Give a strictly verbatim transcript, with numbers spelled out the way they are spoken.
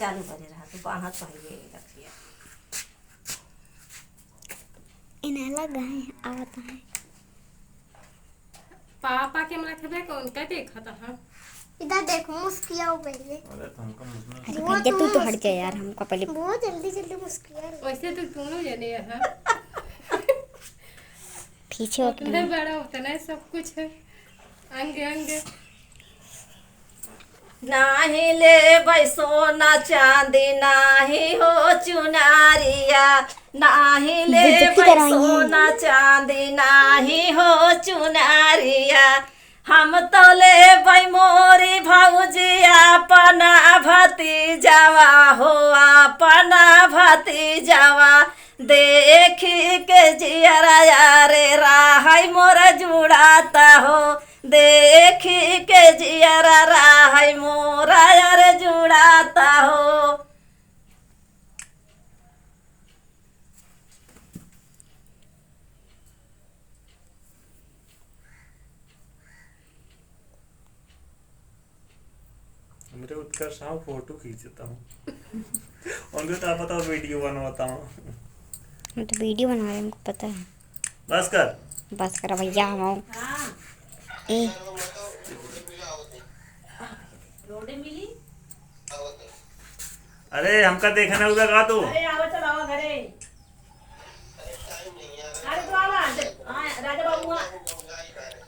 चालू करे रहा, तू कहाँ चाहिए रखिए। इन्हें लग गए, आवत है। पापा के हम रखबे कौन का देखत ह? इधर देखो, मुस्किया हो पहले। अरे, तो हमका मुस्किया अरे वो भैया, तू तो हट जा यार, हमका पहले बहुत जल्दी जल्दी मुस्किया रही। वैसे तो दोनों जने हैं। पीछे उतना बड़ा उतना है सब कुछ है, अंग अंग। नाही लेबै सोना चाँदी, नाही हो चुनारिया, नाही लेबै सोना चाँदी, नाही हो चुनारिया। हम तो लेबै मोरी भौजी अपना भतीजवा हो, अपना भतीजवा। देखी के जियरा यारे राहै मोर जुड़ाता हो, देखी के जियरा राहै मोर यार जुड़ाता हो। मेरे उत्कर्ष साहब फोटो खींचता हूँ। उनको तो आप बताओ, वीडियो बनवाता हूँ। हम तो वीडियो बना रहे हैं, हमको पता है। बस कर। बस कर भैया, हम आओ। हाँ। ए। रोडे मिली। अरे, हमका देखना होगा का तू? अरे, आवा, चल, आवा घरे।